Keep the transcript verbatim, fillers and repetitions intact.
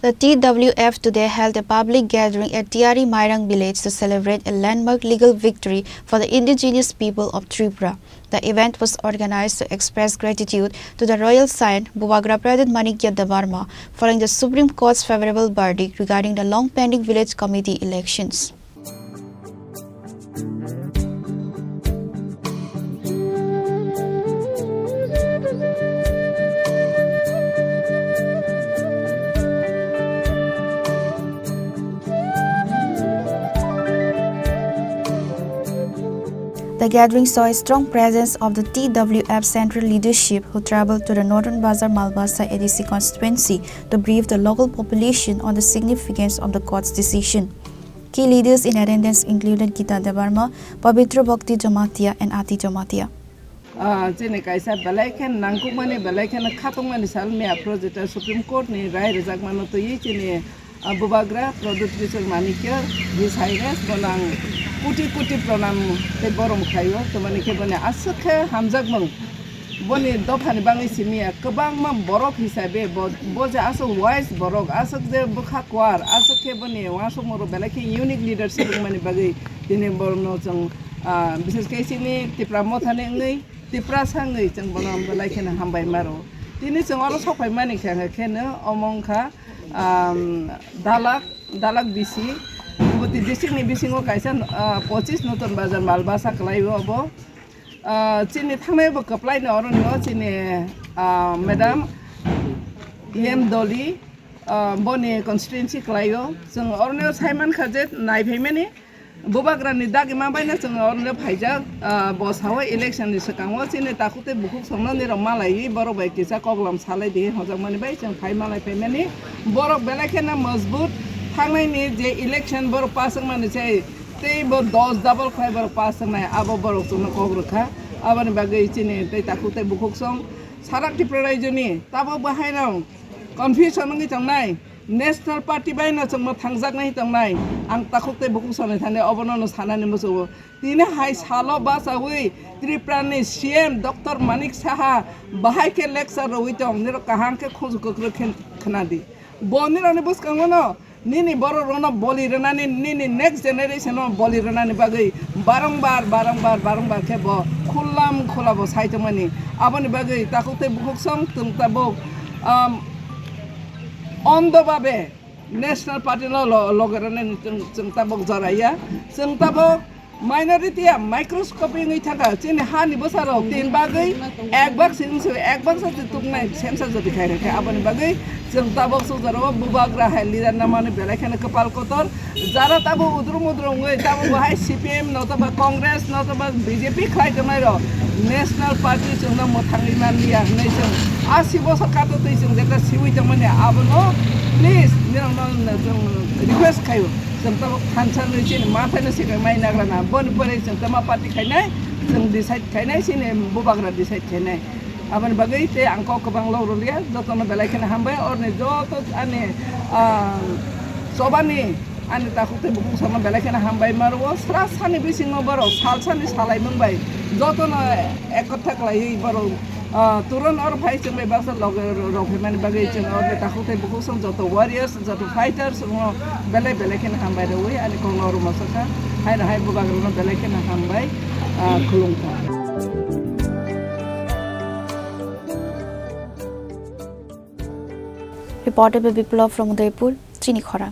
The T W F today held a public gathering at Tiari Mairang village to celebrate a landmark legal victory for the indigenous people of Tripura. The event was organized to express gratitude to the royal saint Bubagra Pradyut Manikya Debbarma following the Supreme Court's favorable verdict regarding the long-pending village committee elections. The gathering saw a strong presence of the T W F central leadership, who traveled to the Northern Bazar Malbasa A D C constituency to brief the local population on the significance of the court's decision. Key leaders in attendance included Gita Debbarma, Pabitra Bhakti Jamatia, and Ati Jamatia. Ah, chini kaisa belai khe nangkukmani, belai kheno khatungmani sal miya project Supreme Court ni rai rwjakmano twiwi chini, ah, Bubagra Pradyut Kishore Manikya, His Highness, bono ang koti koti pranam tei borom khlaio, tamani khe boni aswk khe hamjakmung. Boni dophani bagwi simi ya, kwbangma borok hisabe bo, bo je aswk wise borok, aswk je bwkha kwar, aswk khe boni uansukmung rok belai khe unique leadership wngmani bagwi tini bono chwng, ah, bises khe chini Tipra Mothani wngwi, Tiprasa wngwi chwng bono belai kheno hambai maro. Tini chwng oro sok phaimani khe, khe no omo wngkha, ah, Dalak, Dalak bisi, Bhuti district ni bisingo kaisa, ah, pochis Nutun Bazar Malbasa kwlaio obo. Ah, chini thangnai bo kwplai no oro no chini, ah, madam M Doli, ah, boni constituency kwlaio. Chwng oro no sai mankha je nai phaimani Bubagra ni dagi ma bai no chwng oro no phaijak, ah, bo sao election ni swkango chini takhuk tei bukhuk song no nirok malaiwi borok bai kisa koklam salai di hwnjakmani bai chwng phai malai phaimani. Borok belai kheno majbut thangnai ni je election borok pass wngmani se Tei bo dos double khlai borok pass wngnai, abo borok chwngno kok rwkha. Aboni bagwi chini tei takhuk tei bukhuk song sara Tripura raijo ni tabuk bo haino confusion wngwi tongnai. National Party bai no chwngno thangjaknai tongnai. Ang takhuk tei bukhuk songni thani obono no sanani muchungo. Tini hai salo bachawi Tripura ni C M Doctor Manik Saha bahai khe lecture rwwi tong, nirok kaham khe khunju kwkrwi khe khwnadi. Bo nirokni bwskango no Nini borok rokno boli rwnani, nini next generation no boli rwnani bagwi barongbar, barongbar, barongbar khe bo khulam khula bo sai tongmani. Aboni bagwi takhuk tei bukhuk song chwng tabuk, um, ondo babe National Party no lo-, loge rwnani chwng, chwng tabuk jora ya. Chwng tabuk Minority ya microscopic wngwi thangkha, chini hani bwsarok tin bagwi ek bak se wngse, ek bak se tuknai semsa jodi khai rwkha. Aboni bagwi chwng tabuk sukjaro bubagra hai leader namani belai kheno kwpal kotor. Jara tabuk udrum udrum wngwi tabuk bo hai C P M no toba Congress no toba B J P khlai tongnai rok National Party chwngno mwthangwi manliya hwnwi chwng asi bosor kato twi chwng jeta siwi tongmani abono please nirokno chwng request khaio. Chwng tabuk thansa nwi chini ma phaino sikang mai nagra na. Boni pore chwng tama party khainai, chwng decide khainai, chini bubagra decide khainai. Aboni bagwi tei ang kok kwbang lok rwliya, jotono belai kheno hambai, orni joto ani, ah, chobani ani takhuk tei bukhuk sono belai kheno hambai ma rwo. Sra sani bisingo borok sal sani salai mung bai jotono ek kotha khlaiwi borok Ah, turon oro phai chwng bai baksa loge ro-, rok phaimani bagwi chwng oro takhuk tei bukhuk song joto warriors, joto fighters rokno belai belai kheno hambai rwui ani kokno oro mosokha. Haino hai bubagrano belai kheno hambai, ah, khulumkha. Reported by Biplab from Udaipur, Chini Khorang.